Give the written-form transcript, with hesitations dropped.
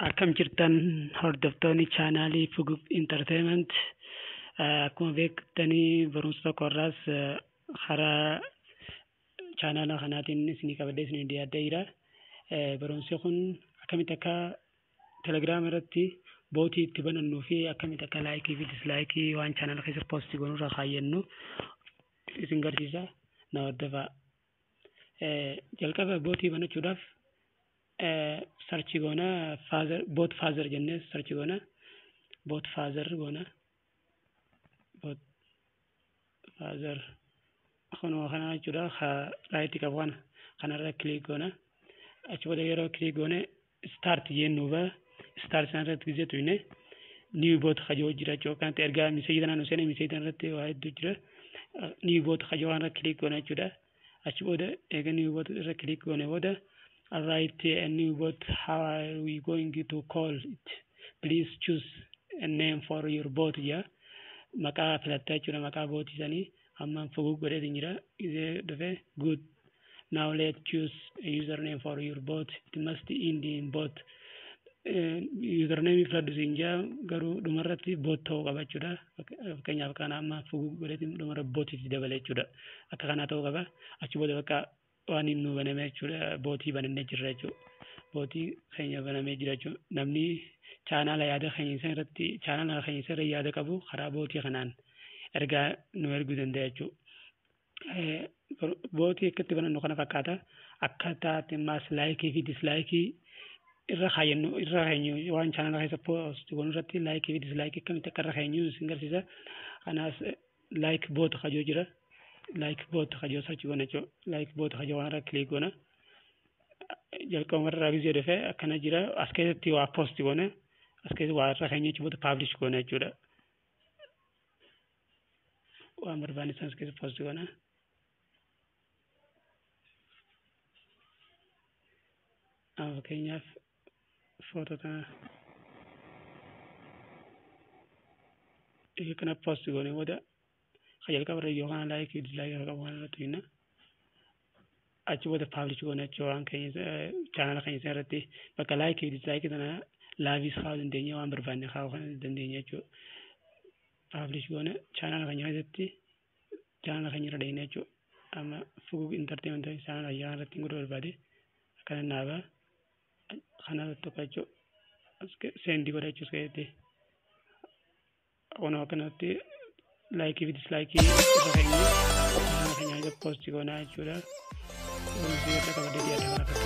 Akkam jirtan hordoftoonni chaanaalii Fugug Entertainment. Akkuma beektanii barumsa tokko irraas karaa chaanaala kanaatiin isinii qabadhee isinii dhiyaadhee jira. Barumsi kun akkamitti akka telegiraama irratti bootii itti banannuu fi akkamitti akka laayikii fi dislaayikii waan chaanaala keessa poostii goonurra kaayyannu isin garsiisa. Na hordofaa. Jalqaba bootii banachuudhaaf search goona, father bot father jennee search goona, bot father goona, bot father kunoo kana jechuudha. Right qabu kana kanarra click goona. Achi booda yeroo click goone start jennu ba start sanarratti gisee tuyne new bot kajoo jira jechuudha. Kanatti ergaa miseejii tanaan nu seene, miseejii tanarratti waa hedduu jira. New bot kajoo kanarra click goona jechuudha. Achi booda eega new bot irra click goone booda, "Write a new bot. How are we going to call it? Please choose a name for your bot" jaa. Maqaa filattaa jechuudha, maqaa bootii sanii. Amma Fugug godheetiin jira. Isee dhufe, "Good. Now let's choose a username for your bot. It must end in bot." Username filadhu siin jaa, garuu dhumarratti bot ta'uu qaba jechuudha. Fakkeenyaaf kana amma Fugug godheetiin dhumarra botitti dabale jechuudha. Akka kanaa ta'uu qaba. Achi booda bakka waan inni nu baname jechuudha, bootii banannee jirra jechuudha. Bootii keenya banamee jira jechuudha. Namni chaanaala yaada keenya isa irratti, chaanaala keenya isa irra yaada qabu karaa bootii kanaan ergaa nu erguu danda'a jechuudha. Bootii akkatti banannu kana fakkaata. Akkaataa ammaas laayikii fi dislaayikii irra kaayyannu, irra keenyu, waan chaanaala keessa post goonu irratti laayikii fi dislaayikii akkamitti akka irra keenyu isin garsiisa. Kanaas like bot kajoo jira. Like bot kajoo search goona jechuudha. Like bot kajoo waan irra click goona. Jalqabuma irraa gisee dhufe akkana jira. As keessatti waa post goone, as keessatti waa irra keenya jechuudha, publish goona jechuudha. Waan barbaanne san as keessa post goona. Amma fakkeenyaaf footoo tana kana post goone booda jalqaba irra yoo kana laayikii fi dislaayikii akka qabu kana irratti hinna. Achi booda publish goone jechuudha. Waan keenya chaanaala keenya irratti bakka laayikii fi dislaayikii tana laaviis kaa'uu dandeenya, waan barbaanne kaa'uu dandeenya jechuudha. Publish goone, chaanaala keenya keessatti chaanaala keenya irra deemne jechuudha. Amma Fugug Entertainment chaanaala keenya irratti godhuu barbaade akkana naaba kana tokko jechuudha. Send godha jechuudha keessatti. Kunoo akkanatti laayikii fi dislaayikii irra keenya chaanaala keenya keessa post goonaa jechuudha. Barumsi irra qabadee dhiyaate kana fakkaata.